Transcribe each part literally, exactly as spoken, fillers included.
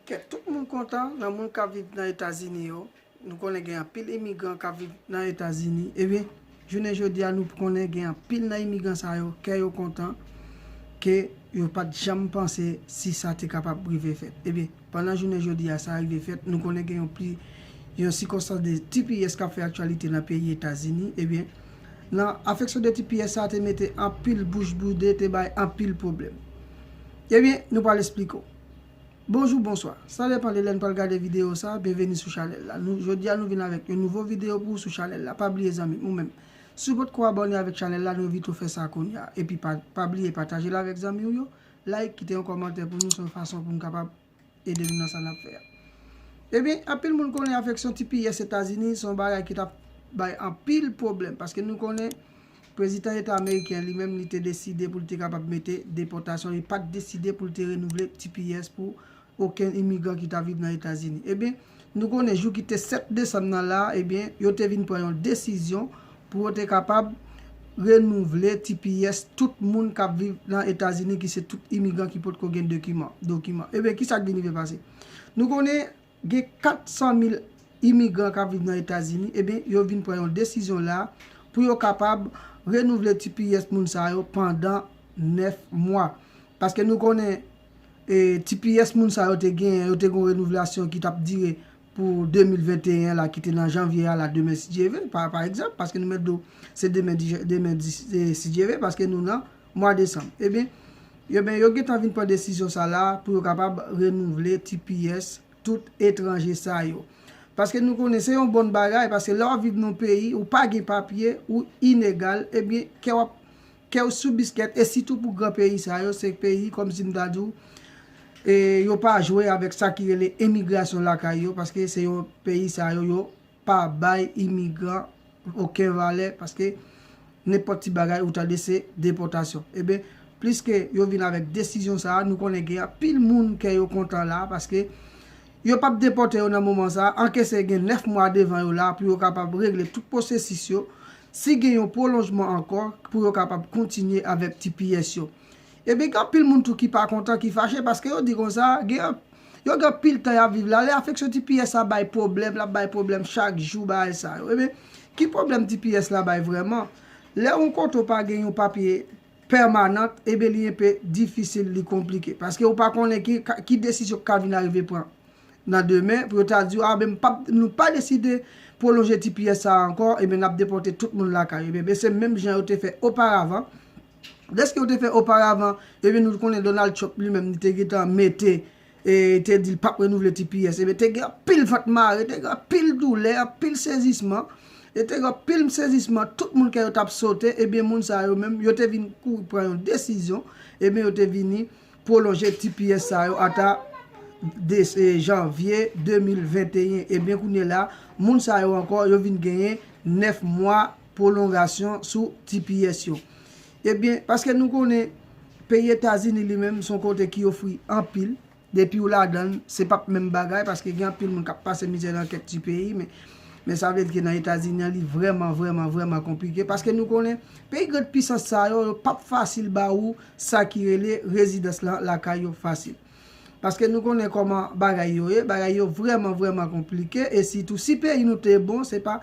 Kè tout moun kontan nan moun k ap viv nan Etazini yo. Nou konnen gen anpil imigran k ap viv nan Etazini. Ebyen, jounen jodi a, nou konnen gen anpil nan imigran sa yo, kè yo kontan, ke yo pa t janm panse si sa te kapab rive fèt. Ebyen, pandan jounen jodi a, sa rive fèt, nou konnen gen yon pli, yon sikonstans de T P S k ap fè aktyalite nan peyi Etazini. Ebyen, nan afeksyon de T P S sa te mete anpil bouch boude, te bay anpil pwoblèm. Ebyen, nou pral esplike w. Bonjou, bonswa. Sa depann de lè n pral gade videyo sa, byenveni sou chanèl la. Nou, jodi a, nou vin avèk yon nouvo videyo pou ou sou chanèl la. Pa bliye, zanmi m, ou menm, si w potko abòne avèk chanèl la, nou envite w fè sa kounye a. Epi pa, pa bliye pataje l avèk zanmi w yo, like, kite yon kòmantè pou nou, se yon fason pou n kapab ede nou nan sa n ap fè a. Ebyen, anpil moun konnen afeksyon T P S Etazini se yon bagay ki t ap bay anpil pwoblèm, paske nou konnen prezidan eta ameriken li menm, li te deside pou l te kapab mete depòtasyon, li pa t deside pou l te renouvle T P S pou okenn imigran ki t ap viv nan Etazini. Ebyen, nou konnen jou ki te sèt desanm nan la, ebyen, yo te vin pran yon desizyon pou yo te kapab renouvle T P S tout moun k ap viv nan Etazini, ki se tout imigran ki potko gen dokiman, dokiman. Ebyen, ki sa k vin rive pase? Nou konnen gen kat san mil imigran k ap viv nan Etazini, ebyen, yo vin pran yon desizyon la pou yo kapab renouvle T P S moun sa yo pandan nèf mwa. Paske nou konnen, e, T P S moun sa yo te genyen, yo te gen yon renouvlasyon ki t ap dire pou de mil venteyen la, ki te nan janvye a la, demen si Dye vle, pa, pa egzanp, paske nou mèt di w se demen, di- demen di- e, si Dye vle, paske nou nan mwa desanm. Ebyen, ebyen, yo gentan vin pran desizyon sa la pou yo kapab renouvle T P S tout etranje sa yo. Paske nou konnen se yon bon bagay, paske lè w ap viv nan yon peyi, ou pa gen papye, ou inegal, ebyen, kè w ap, kè w sou biskèt, e sitou pou gran peyi sa yo, se peyi, kòmsi m ta di w, e yo pa jwe avèk sa ki rele imigrasyon lakay yo, paske se yon peyi sa yo, yo pa bay imigran okenn valè, paske nenpòt ti bagay ou tande se depòtasyon. Ebyen, pliske yo vin avèk desizyon sa a, nou konnen gen anpil moun kè yo kontan la, paske yo p ap depòte yo nan moman sa a, ankese gen nèf mwa devan yo la pou yo kapab regle tout pwosesis yo. Si gen yon pwolonjman ankò, pou yo kapab kontinye avèk T P S yo. Ebyen, gen anpil moun tou ki pa kontan, ki fache, paske yo di konsa, gen, yo gen anpil tan y ap viv la. Lè afeksyon T P S la bay pwoblèm, l ap bay pwoblèm chak jou, bagay sa yo. Ebyen, ki pwoblèm T P S la bay vrèman? Lè yon kote w pa gen yon papye pèmanan, ebyen, li enpe difisil, li konplike. Paske ou pa konnen ki, ki desizyon k ka vin arive pran nan demen, pou yo ta di w, a, ben, m p ap, nou pa deside pwolonje T P S sa a ankò, ebyen, n ap depòte tout moun lakay yo. Ebyen, ben, se menm jan yo te fè oparavan. Dèske yo te fè oparavan, ebyen, nou konnen Donald Trump li menm, li te gentan mete, e, te di l p ap renouvle T P S. Ebyen, te gen anpil vant mare, te gen anpil doulè, anpil sezisman. E te gen anpil sezisman, tout moun kè yo t ap sote, ebyen, moun sa yo menm, yo te vin kouri pran yon desizyon, ebyen, yo te vini pwolonje T P S sa yo ata de, e, janvye de mil venteyen. Ebyen, kounye la, moun sa yo ankò, yo vin genyen nèf mwa pwolongasyon sou T P S yo. Ebyen, paske nou konnen peyi Etazini li menm se yon kote ki ofri anpil, depi w ladan l, se p ap menm bagay, paske gen anpil moun k ap pase mizè nan kèk ti peyi, men, men sa vle di ke nan Etazini an, li vrèman, vrèman, vrèman konplike, paske nou konnen peyi grand pisans sa yo, yo p ap fasil ba ou sa ki rele rezidans lan lakay yo fasil. Paske nou konnen kòman bagay yo ye, bagay yo vrèman, vrèman konplike, e sitou si peyi nou te bon, se pa,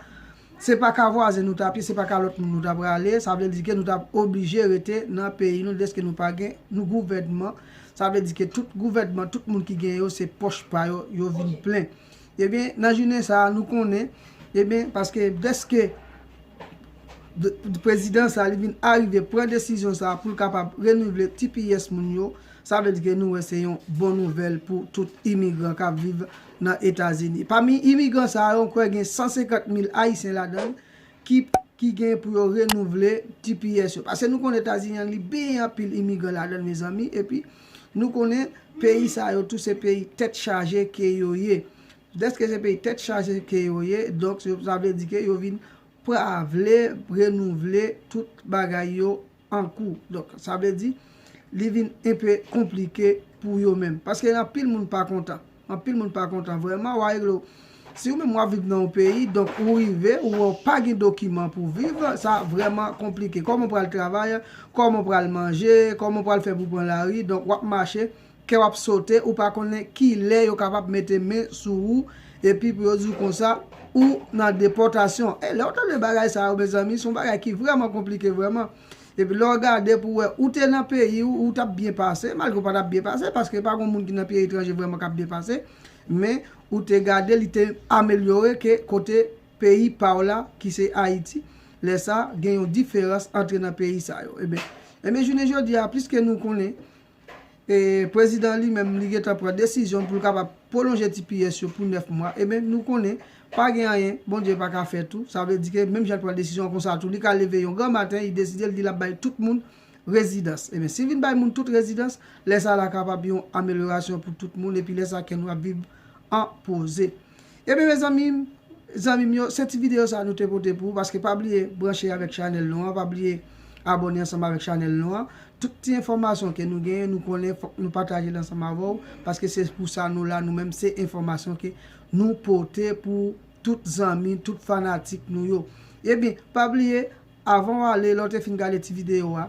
se pa ka vwazen nou t ap ye, se pa ka lòt moun nou t ap prale, sa vle di ke nou t ap oblije rete nan peyi nou, dèske nou pa gen nou gouvènman, sa vle di ke tout gouvènman, tout moun ki gen yo, se pòch pa yo, yo vin plen. Ebyen, nan jounen sa a, nou konnen, ebyen, paske dèske de- prezidan sa a, li vin arive pran desizyon sa a pou l kapab renouvle T P S moun yo, sa vle di ke nou wè se yon bon nouvèl pou tout imigran k ap viv nan Etazini. Pami imigran sa yo, m kwè gen san senkant mil Ayisyen ladan l ki, ki gen pou yo renouvle T P S yo. Paske nou konnen Etazini an, li byen anpil imigran ladan l, mezanmi, epi nou konnen peyi sa yo tou se peyi tèt chaje ke yo ye. Dèske se peyi tèt chaje ke yo ye, donk, yo, sa vle di ke yo vin pa vle renouvle tout bagay yo an kou. Donk, sa vle di, li vin enpe konplike pou yo menm. Paske anpil moun pa kontan. Anpil moun pa kontan vrèman. W a regle w. Si ou menm w ap viv nan yon peyi, donk ou rive, ou wè w pa gen dokiman pou viv, sa vrèman konplike. Kòman w pral travay? Kòman w pral manje? Kòman w pral fè pou pran lari? Donk, w ap mache kè w ap sote, ou pa konnen ki lè yo kapab mete men sou ou, epi pou yo di w konsa, ou nan depòtasyon. E lè w tande bagay sa yo, mezanmi, se yon bagay ki vrèman konplike, vrèman. Epi lè w gade pou wè, ou te nan peyi w, ou t ap byen pase, malgre w pa t ap byen pase, paske pa gen moun ki nan peyi etranje vrèman k ap byen pase, men ou te gade, li te amelyore ke kote peyi pa w la, ki se Ayiti. Lè sa, gen yon diferans antre nan peyi sa yo. Ebyen, ebyen, jounen jodi a, pliske nou konnen, e prezidan li menm, li gentan pran desizyon pou l kapab pwolonje T P S yo pou nèf mwa, ebyen, nou konnen, pa gen anyen Bondye pa ka fè tou. Sa vle di ke menm jan l pran desizyon konsa tou, li ka leve yon gran maten, li deside, li di l ap bay tout moun rezidans. Ebyen, si l vin bay moun tout rezidans, lè sa la kapab yon amelyorasyon pou tout moun, epi lè sa kè nou ap viv an poze. Ebyen, mezanmi, zanmi m yo, se ti videyo sa nou te pote pou ou, paske pa bliye branche avèk chanèl nou an, pa bliye abòne ansanm avèk chanèl nou an. Tout ti enfòmasyon ke nou genyen, nou konnen, fòk nou pataje l ansanm avè w, paske se pou sa nou la, nou menm, se enfòmasyon ke nou pote pou tout zanmi, tout fanatik nou yo. Ebyen, pa bliye, avan w ale, lè w te fin gade ti videyo a,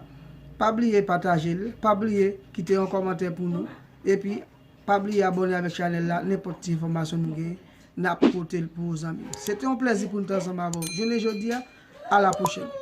pa bliye pataje l, pa bliye kite yon kòmantè pou nou, epi pa bliye abòne avèk chanèl la, nenpòt ti enfòmasyon nou genyen, n ap pote l pou ou, zanmi. Se te yon plèzi pou n te ansanm avè w jounen jodi a. A la pwochèn.